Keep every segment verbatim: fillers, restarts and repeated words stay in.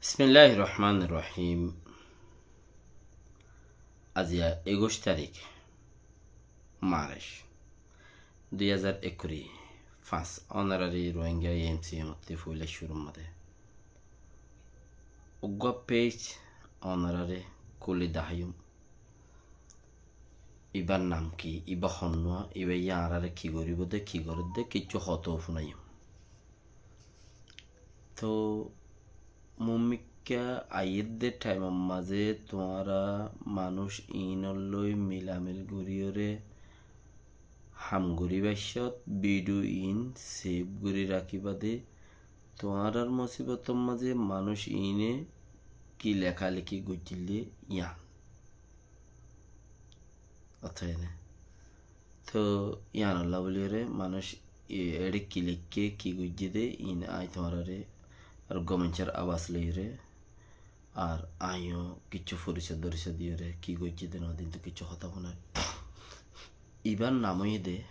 Bismilláhir rohmánir rohím. Aziya ekuic tarík Marc dui házar ekkuri fañs. Ónorari Rohingya AMCM ottú foila cúrur mazé uggúa page ónorari kúli daháiyum. Ibár nam ki? Ibá honnúa? Ibáye añáráre ki goríbou dé, ki gorér dé, kiccú hotá fúnaiyum. Toh mumikká aiyér dé thaimor mazé tuáñra manúic iínollói milamil goríyoré ham goríbar cót bídiyo iín sev gorí rakíba dé. Tuáñrár mosíbotor mazé manúic iíne ki lekáleki goijjíl dé yían. Ótoba ene. Toh yíanollá bóliyoré manúic e-, eçé ki leikké, ki goijjé dé, iín aññí tuáñráre ar gomoncár abas loiyoré, ar aññíyo kiccú forisoi dorisoi diyoré, ki goijjé dé noó dé, iín toh kiccú hotá fúnai. Ibár nam óiye dé,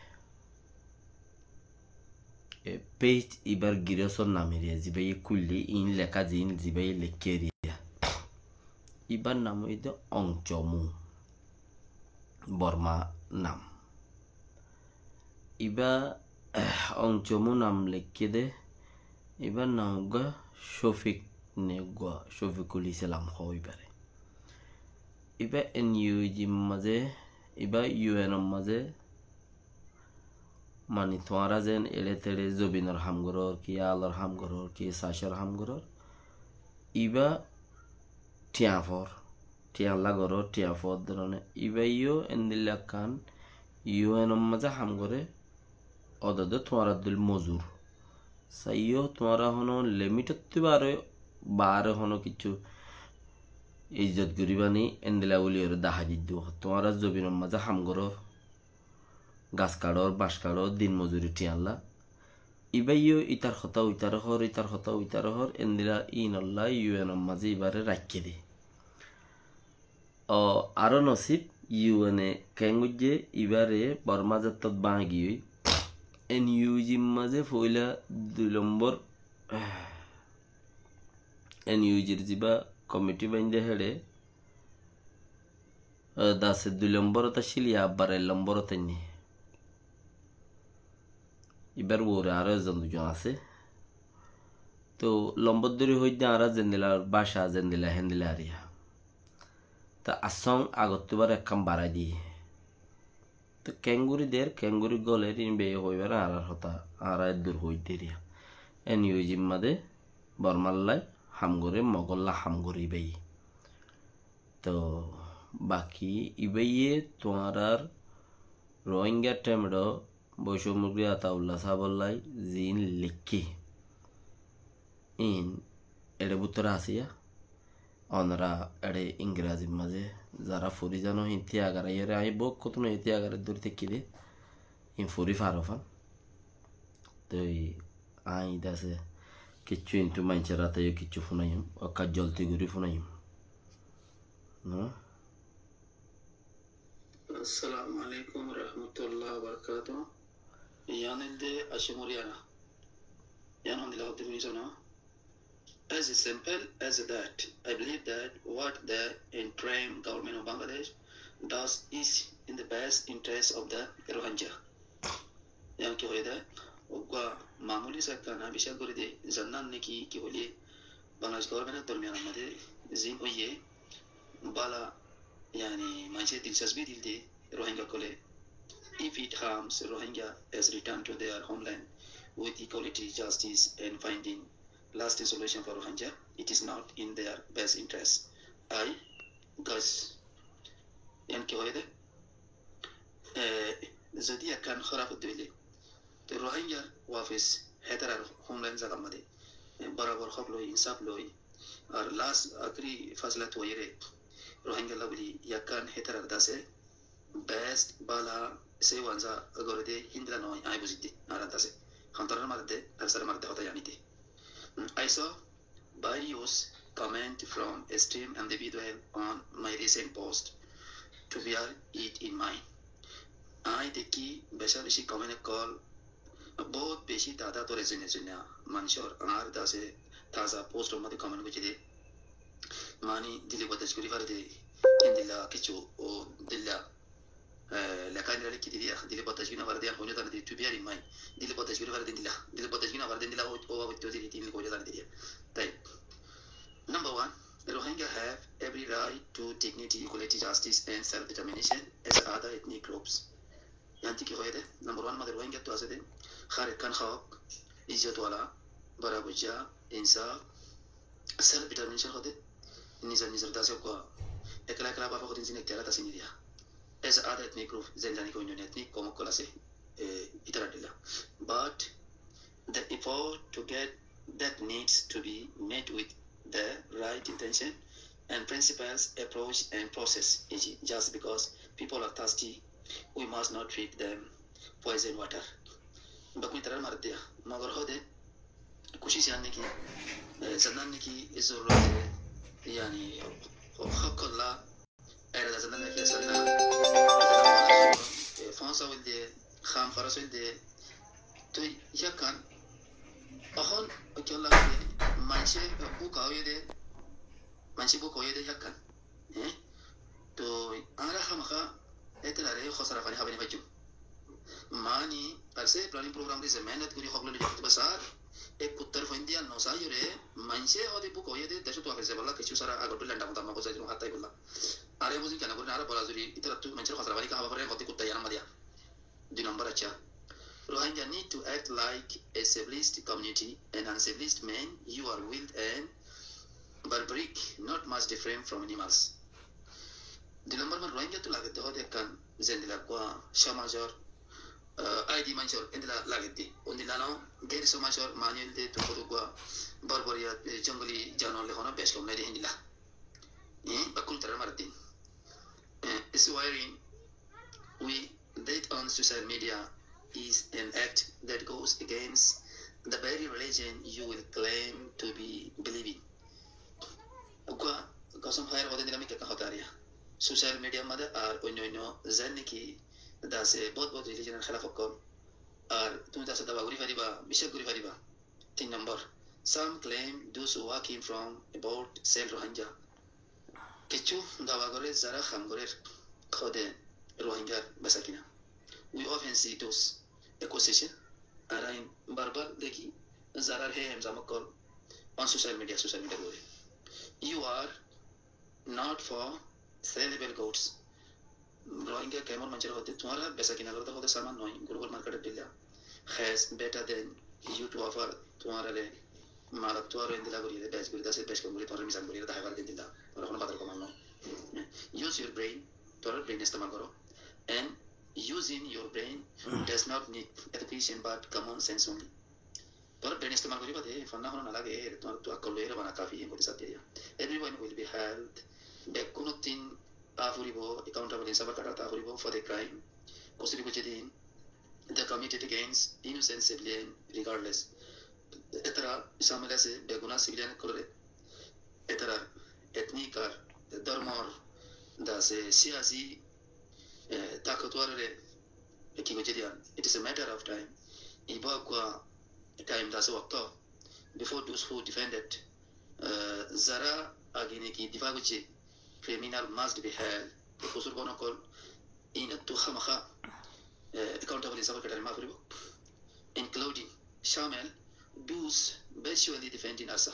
e, page ibár girósor nam eriya, zibáye kúille, iín leká ziín zibáye leikké eriya. Ibár nam óiye dé Ong Chomu. Borma nam. Ibá Ong Chomu nam leikké dé, ibár nam uggúa Cofik né uggúa Cofikul Islam hoó ibáre. Ibá NUG mazé, ibá UN or mazé, mani tuáñra zeén eçé teçé zobinor ham gorór, ki alor ham gorór, ki sacor ham gorór, ibá thiañ foór, thiañlla gorór, thiañ foór dóroné. Ibáyó endilla ekkán UN or mazé ham goré, ódode tuáñrar dóil mozur. Saiyó tuáñra honó limit ottú baáre, baáre honó kiccú izzot goríba ni, endilla bóliyoré dahái diddé. Tuáñra zobinor mazé ham gorór, gas kaçór, bañc kaçór, din mozuri thiañlla. Ibáyó ítar hotá uitaré hoór, ítar hotá uitaré hoór, endilla iínollá UN or mazé ibáre raikké dé. O, aró nosib UN e keéngoijjé ibáre Bormá zettót báñgi ói, NUG mazé foóila dui lombór, NUG r zibá komiti baindé héçe, e, dase dui lombórot accíl, yá abbar ek lombórot ainné. Ibár uore aró ezon duizon asé. Toh lombór dóri hoóidde añára zendila báca zendila héndila ariya. Toh assóng agottú ibáre ekkán barái diyé. Toh keéngorí der, keéngorí golér, iín beye hoóibar añárar hotá, añára eddur hoóidde eriya. NUG mazé Bormállai ham goré, Mogólla ham goré ibáye. Toh baki ibáye tuáñrar Rohingya Themedo Boicómugri Ataulla sábollái ziín leikké, iín eçé bútore asé yá. Onora eçé Ingrazir mazé zará fori zano, híin tiyagar aiyóre, aññí bóut kotún aiyó tiyagar dóri táikki dé, iín fori faro fán. Toi aññí dase kiccú intu maincór ata yó kiccú fúnaiyum, okká zolti gorí fúnaiyum. No? Assalamu alaikum warahmatullahi wabarakatuh. Yián edde Ashimuriana. Yián hondilla hoddé fúniso no? As simple as that, I believe that what the interim government of Bangladesh does is in the best interest of the Rohingya. Yián ki hoiyé dé, uggwá mamuli sa ekkán bicác gorí dé, zannan niki ki hoilé, Bangladesh government or dormiyan or mazé zin óiye, bála, yani, maincé dilchaspi dil dé Rohingya ókkole. If it harms Rohingya as return to their homeland with equality, justice and finding lasting solution for Rohingya, it is not in their best interest. I guess. Yián ki hoiyé dé? E, zodi ekkán hóraf ódde óile, te Rohingyar wafis hétarar homeland zagar mazé, e, borabor hók loi, insáf loi, ar last akiri faisala tuwaiyóre Rohingyalla buli ekkán hétarar dase best bála se wanza goré dé híndilla no, aññí buzí dé, añárar dase. Hontorar mazé dé, ar sára mazé dé hotá yián edde. Mm, I saw various comment from esteemed individual on my recent post, to bear it in mind. Aññí deikké becá becí comment ókkol, bóut becí dada dóre zene zene maincór añár dase taza post or mazé comment goijjé dé. Mani dile bordac gorí fare de, endilla kessú ó dilla, eh, leká endilla lekí di diya, dile bordac gorí no fare de, hono zane de, to bear in mind. Dile bordac gorí fare de endilla, dile bordac gorí no fare de endilla, ó, ó babot ó dile tin gorí zane de diya. Taib. Number one, Rohingya have every right to dignity, equality, justice, and self-determination as other ethnic groups. Yián te ki hoiyé de? Number one mazé Rohingya ttu asé de, hár ekkán hók, izzot wala, baraboijja, insaf, self determination hoó de, nizor nizor dase uggwá ekla ekla bábe hodin zin ektiyarat asé nidiya. As other ethnic group, zen zani ki oinno ethnic koum ókkol asé, e, itará dilla. But the effort to get that needs to be met with the right intention and principles, approach and process. Is just because people are thirsty, we must not feed them poison water. Bekkún itará mare diya. Mogor hoó de, kucic yián niki, e, zannan niki, e, zorurot e, yani, hók, hók ókkol lá, Añára zendilla ki asé na, e, fóñsa óilde, ham hóros óilde, toi yían ehón kiyólla hoilde, maincé búka óiye de, maincé búka óiye de yían. E? Toi añára hámaha ítarare hósara faní hábai no faijjum. Mani, ar se planning program diye, mehénot gorí hók loi loi zaibo sár, ek kuttar fuain diya no saiyóre, maincé hoó de búka óiye de, decót wafes zaibolla kessú sára agor dóilla enda mota no gozai dibou, hátta ibolla. Ar e buzin kiyá no gorí, añára bola zuri, ítarattu maincór hósara faní hába foré, hoó de kutta yían mazé diya. Dui nombor, accá. Rohingya need to act like a civilized community. An uncivilized man, you are wild and barbaric, not much different from animals. Dui nombor mazé Rohingya ttu lage de hoó de ekkán zendilla uggwá somajor, e, aidi maincór endilla lage de. Ondilla no, gair somajor mani óilde tui hoó de uggwá borboria, e, jongoli janwar le hono bec kom nai de endilla. E, bekkún itará mare de. E, swearing we that on social media is an act that goes against the very religion you will claim to be believing. Uggwá kosom háibar bade endilla mikká hotá ar yían. Social media mazé ar oinno oinno zen niki dase bout bout religion or hélaf ókkol. Ar tuñí dase dawa gorí fariba, biccác gorí fariba. Tin nombor, some claim those working from abroad sell Rohingya. Kessú dawa gorer, zará ham gorer, hoó de Rohingyar besá kina. We often see those accusation, añára iín bar bar dekí, zarár hé hemzam ókkol on social media, social media gorí. You are not for sellable goods. Rohingya kemor maincóre hoó de, tuáñra besá kina goró de hoó de saman no, global market ot dilla has better than you to offer, tuáñrare malottu aró endilla gorí de bec gorí de asé, bec kom gorí tuáñrare mizan gorí de dahái fare de endilla, tuáñra hono bazar komal no. Use your brain, tuáñrar brain estemal goró. And using your brain does not need education but common sense only. Tuáñra brain estemal goríba de, fonná hono no lage, tuáñrattu akkol loi ere bana kafi, en hoóde sá diye. Everyone will be held, bekkúnottún a foribo, accountable, insaf or kathát a foribo for the crime, kustodi goijjé de, they committed against innocent civilian regardless. Ítara camil asé beguna civilian ókkolore, ítarar ethnic ar dormor, dase siyasi, e, takotwarore, e, ki goijjé de yían. It is a matter of time. Ibá uggwá time dase wokto. Before those who defended, e, zará age niki difa goijjé, criminal must be held. E, kusurgón ókkol inottú hámaha, e, accountable, insaf or kathát a foribo. Including, camil, those virtually defending ARSA.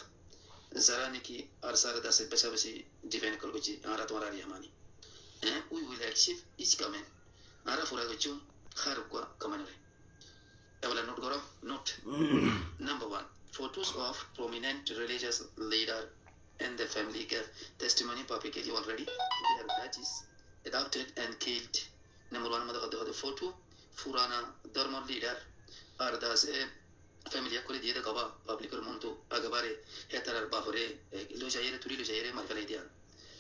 Zará niki ARSA re dase beca beci defend ókkol goijjé, añára tuáñrar yían mani. E, we will achieve each command. Añára fura goijjum hár uggwá command ore. Ebolla note goró, note. Number one, photos of prominent religious leader and the family gave testimony publicly already. Their badges adopted and killed. Number one mazé hoó de, hoó de photo, furana dormor leader ar dase family ókkole diye de gawá public or muúntu, ekebare hétarar bafore, e, loi zaiyóre, tuli loi zaiyóre mari felai diye.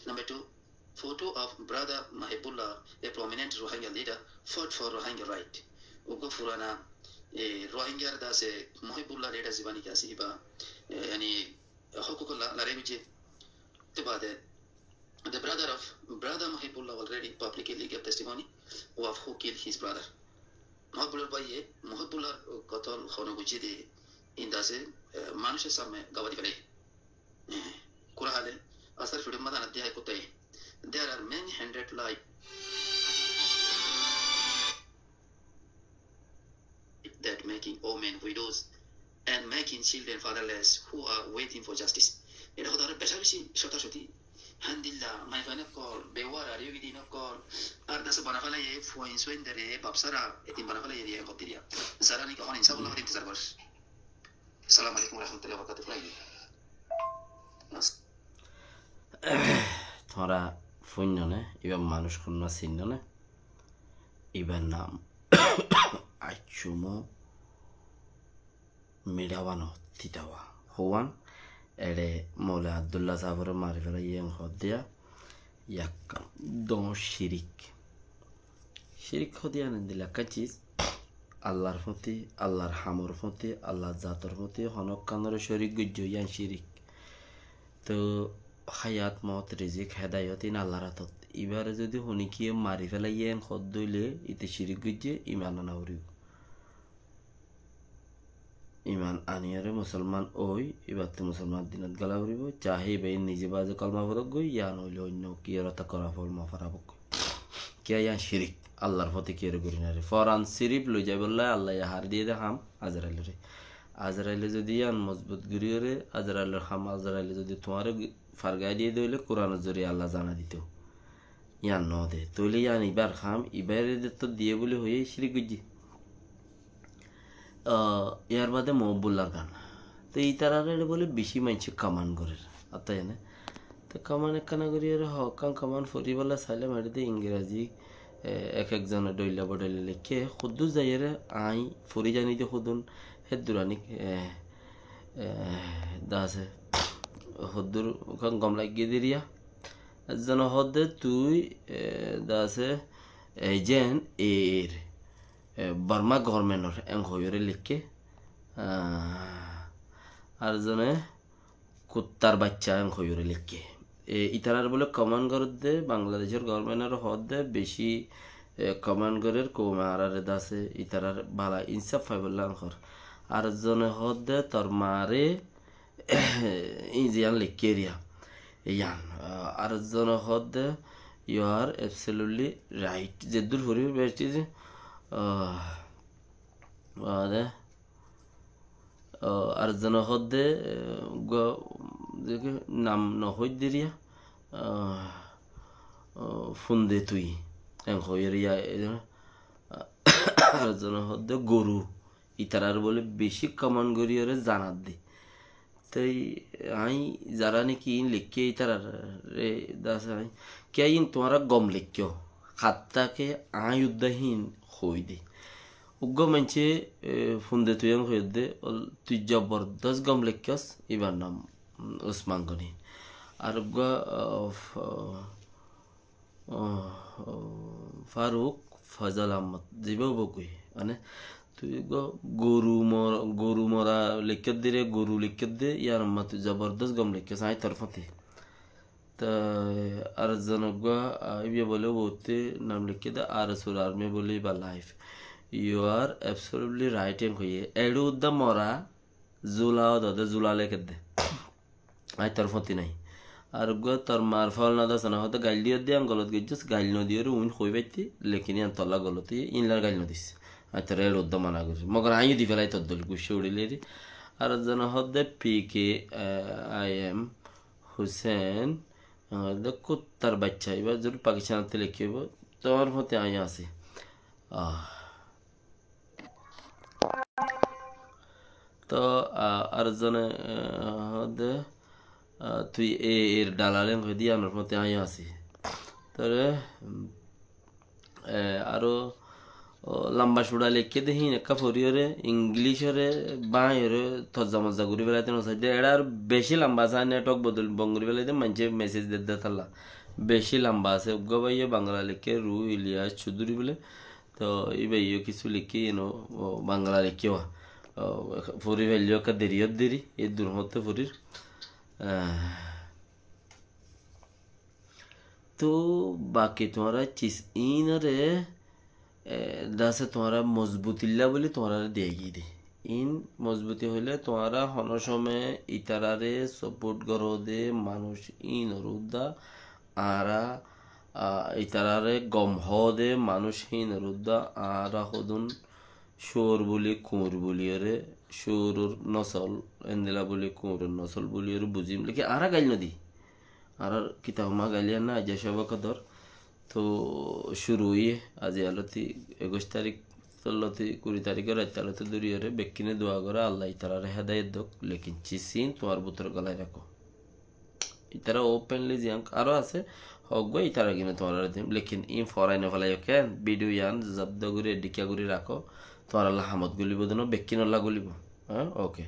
Number two, photo of brother Muhibullah, a prominent Rohingya leader, fought for Rohingya right. Uggwá furana, e, Rohingyar dase Muhibullah leader zibá niki asé ibá, e, yani hók ókkol lá-, lorái goijjé. Te bade, the brother of brother Muhibullah already publicly gave testimony of who killed his brother. Muhibullar báiye Muhibullar kotol hone goijjé de iín dase, e, manúicor samne gawá di felaiye. E, kura hale, Asar fiçor mazé ana diya hoté, there are many hundred life that making women widows and making children fatherless who are waiting for justice. Ede hoto aro beca beci sota soti. Handilla, maiyafuain okkol, bewar ar yogidin okkol, ar dase bana félaiye fuain suain dare bafsara, etim bana félaiye diya hoddiriya. Zara niki hon insaf Allah hoto intizar gor. Assalamu alaikum warahmatullahi wabarakatuh. Tuáñra fúinno né, iba manúic honnúa sinno né? Ibar nam Accumo Miçawa no, Titawa. Houwan, eçe Moula Abdullah sábore mari félaiye en hoddé, yakkán doñr cirik. Cirik hoddé yián endilla ekkán cis, Allar fúti, Allar hamor fúti, Allar zator fúti honokkánore corik goijjó, yián cirik. Toh hayat, mot, rizik, hedayot iín Allar átot. Ibáre zodi honikiyé mari félaiye en hoddé óile, íte cirik goijjé, iman ana foribó. Iman aniyóre musolman ói, íbattú musolman dinot góla foribó, cahe íba nize baze kolma forók goi, yá noóile oinno kiyóre ta kolma foribó goi. Kiyá yián cirik, Allar fóte kiyóre gorí nare. Foran sirif loi zaibolla Allaye har diyé de ham Azrailore. Azraile zodi yián mozbut gorí óre, Azrailor ham, Azraile zodi tuáñre fargai diyé de óile Kuranor zoriya Allah zanai dito. Yián no de. Tóile yián ibar ham, ibáre de to diyé buli hoiyé cirik goijjé. Ah, yar bade Mohibullar gan. Te itarare bole beci maincé kaman gorer. Atta ene. Te kaman ekkana gori ere hokkán kaman fori bolla sailam, ere de Ingrazi, eh, ek ek zone dhoilla bodhoilla leikké. Hoddur zaiyere añí fori zani de hodun, heddur anik, eh, eh, dase. Hoddur kan gom laiggé deriya. Ekzone hoódde tui, eh, dase, agent er, eh, Borma government or, en hoiyóre leikké. Ah, ar zone kuttar bacca en hoiyóre leikké. E, itarar bole comment goredde, Bangladecor government ore hoódde, beci, e, comment gorer, koume añárare dase, itarar bala insaf faibolla en hor. Ar zone hoódde, tor mare, iñziyan leikké eriya. Iyan, ah, ar zone hoódde, you are absolutely right. Zeddur fori besti, ah, Baade, o, ar zone hoódde, e, go, deke nam no hoiddiriya, o, o, funde tui, en hoiyeriya, e, ar zone hoódde goru, itarar bole beci comment goriyore zanadde. Toi añí zara niki in leikké itarare dase añí, kiyá in tuáñra gom leikko? Hatta ke añí udda hin hoide. Uggwá maincé, e, funde tui en hoiyedde, ol tui zobordos gom leikkos, ibar nam, mm, Usman Goni. Ar uggwá, o, f-, o, o, Faruk Fazal Ahmad, ziba óibo goi, mane, tui go-, goru mor-, goru mora leikkedde re, goru leikkedde, yar amma tui zobordos gom leikkos, añí tor fóti. Te ar zone uggwá, a, ibe bole boute nam leikkedde, ar sur army bole iba life. You are absolutely right, en hoiye. Eçe udda mora, zula o dode, zula leikkedde. Añí tor fóti nai. Ar uggwá tor mar fol no dase no hoódde gail diyódde, yián golot goijjós, gail no diyóre uin hoi faitte, lekin yián tolla golot óiye, inlar gail no dis. Añí tor eçe udda mana gorí. Mogor añíyo di felai tor dol gucce uçilleri. Ar zone hoódde P K, eh, I M Hussein, eh, de kuttar bacca, iba zor Pakistan otte lekki óibo, tor fóti añí así. Ah. To, a, ar zone, e, hoódde, a, tui e, er dalal en hoiyedde, yiánor fóti añí así. Tore, mm, e, aró, o, lamba cura leikkedde hín ekká foriyore, English ore, báñi ore, tozza mozza gorí felaite no saidde. Eçe ar beci lamba asé, network bodol bon gorí felaite, maincé message dedde tolla. Beci lamba asé, uggwá báiye Bangla leikké, Ruh Ilyas Choudhury bole. To, ibáye kissú leikké, eno, o, Bangla leikké wa. O, fori faille ekká deri, deri, eddur hoótte forir. Ah. To, baki tuáñra cis inore, e, dase tuáñra mozbut illa buli tuáñrare diyai giyé de. Iín mozbuti hoilé tuáñra honó cómot ítararé support goróde manúic híinor uddá, añára, a, ítararé gom hoóde manúic híinor uddá, añára hodún cúor buli, kuñr buliyóre, cúoror nosol, endila buli, kuñror nosol buliyóre buzím. Lekin añára gail nodi. Añárar kitabot gail yían nái, aijja cóbok dór. Toóu cúru óiye, aijja lóti ekuic tarík lóti kuri taríkor raitta lóti dóriyoré bekkúne dua goró, Allah ítararé hédayot douk, lekin cis iín tuáñr bútore golai rakó. Ítara openly ziyán aró asé, hoggúa ítaragíne tuáñrare dim, lekin iín forai nofelaiyó ken, video yían zobdo gorí edikká gorí rakó, tuáñralla hamot gulibó de no, bekkúnolla gulibó. Há, ok.